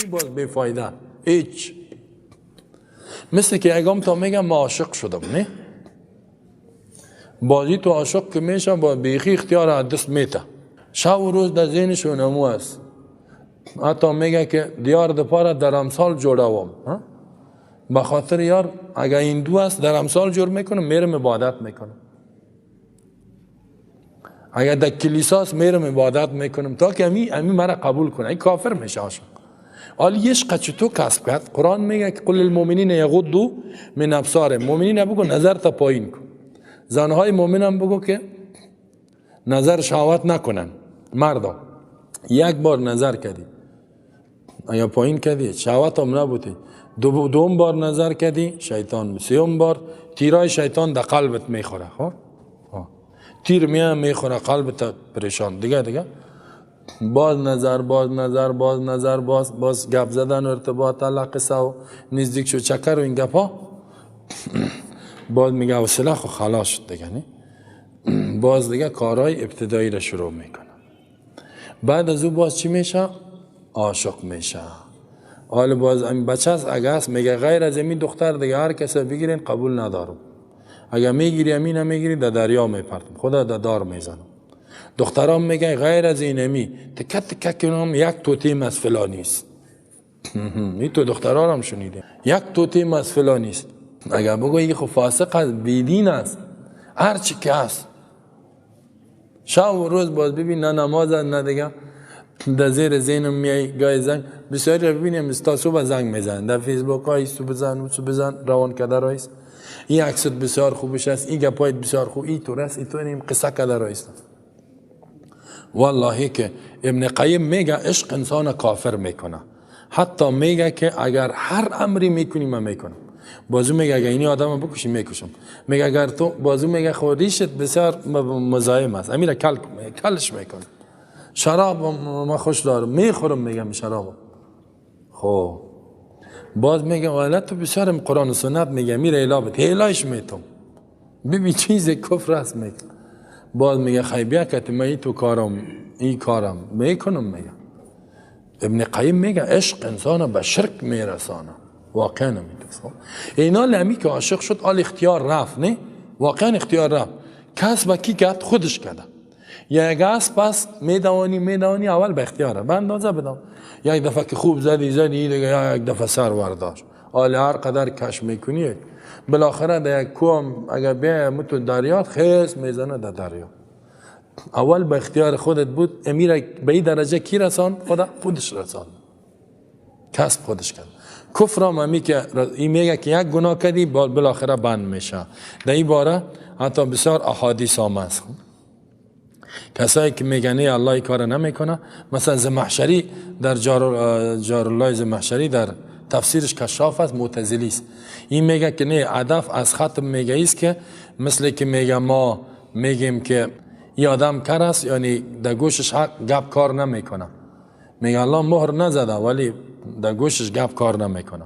این باز بیفایده هیچ. مثل که اگم تا میگم ما عاشق شدم، نه؟ بازی تو عاشق که میشم با بیخی اختیار از دست میته، شب و روز در ذهنش اونمو است. حتی میگه که دیار دپاره در امثال جوړوم، به خاطر یار اگه این دو است در امثال جور میکنم میرم عبادت میکنم، اگه در کلیساست میرم عبادت میکنم تا که امی مرا قبول کنه. این کافر میشه عاشق. حالا عشق چطور کسب کرد؟ قرآن میگه که قل للمؤمنین یغضوا من ابصارهم، مؤمنین بگو نظر تا پایین کن، زنهای مؤمن هم بگو که نظر شهوت نکنن. مردم یک بار نظر کردی ایا پایین کردی شهوت هم نبودی، دوم بار نظر کردی شیطان، سوم بار تیرای شیطان در قلبت میخوره، خب تیر میاد میخوره قلبت پریشان، دیگه باز نظر باز نظر باز نظر باز باز گپ زدن و ارتباط علاقه و نزدیک شو چکر و این گپ ها، باز میگه حوصله خو خلاص شد دیگه، نه؟ باز دیگه کارهای ابتدایی را شروع میکنه. بعد از او باز چی میشه؟ عاشق میشه. حالا باز این بچه است اگه است میگه غیر از این دختر دیگه هر کس بگیرین قبول ندارم، اگه میگیری امین نمیگیری در دریا میپرتم، خدا در دار میزنم. دخترام میگه غیر از این امی تکه تکه کنم یک توتیم از فلانی است. این تو دختران هم شنیده یک توتیم از فلانی است. اگر بگویی خب فاسق است، بیدین است، هر چی که است، شب و روز باز ببین نه نماز نه دیگه در زیر ذهنم میای گای زنگ بسیاری رو ببینیم تا صبح زنگ میزنن در فیسبوک های سو بزن سو بزن روان کده رایست، این عکست بسیار خوبش است، این گپایت بسیار خوب، این طور است، این طور این قصه کده رایست. والله که ابن قیم میگه عشق انسان کافر میکنه، حتی میگه که اگر هر امری میکنی من میکنم. بازو میگه اگر اینی آدم بکشی میکشم، میگه اگر تو بازو میگه خوریشت بسیار مزاحم است، امیر کل کلش میکنه. شراب ما خوش دارم میخورم، میگم شراب. خب باز میگه والا تو بسیار قرآن و سنت میگه میره الا بت هلایش میتم ببین چیز کفر است میگه. باز میگه خی بیا که من تو کارم این کارم میکنم. میگه ابن قیم میگه عشق انسان به شرک میرسانه. واقعا نمیدونم اینا لمی که عاشق شد آل اختیار رفت، نه واقعا اختیار رفت، کس با کی کرد؟ خودش کرده. یک از پس میدوانی اول به اختیاره به اندازه بدم، یک دفعه که خوب زدی دیگه یک دفعه سر ورداشت، آل هر قدر کش میکنی بالاخره در یک کوم اگر بیای متو دریا خیس میزنه در دریا. اول به اختیار خودت بود، امیر به این درجه کی رسان؟ خدا خودش رسان، کسب خودش کرد. کفر هم همی که این میگه که یک گناه کردی بالاخره بند میشه. در این باره حتی بسیار احادیث هم هست. کسایی که میگن الله این کار نمیکنه، مثلا زمخشری در جار الله زمخشری در تفسیرش کشاف است، معتزلی است. این میگه که نه هدف از ختم میگه است که مثل که میگه ما میگیم که این آدم کر است، یعنی در گوشش حق گپ کار نمیکنه، میگه الله مهر نزده ولی در گوشش گپ کار نمیکنه.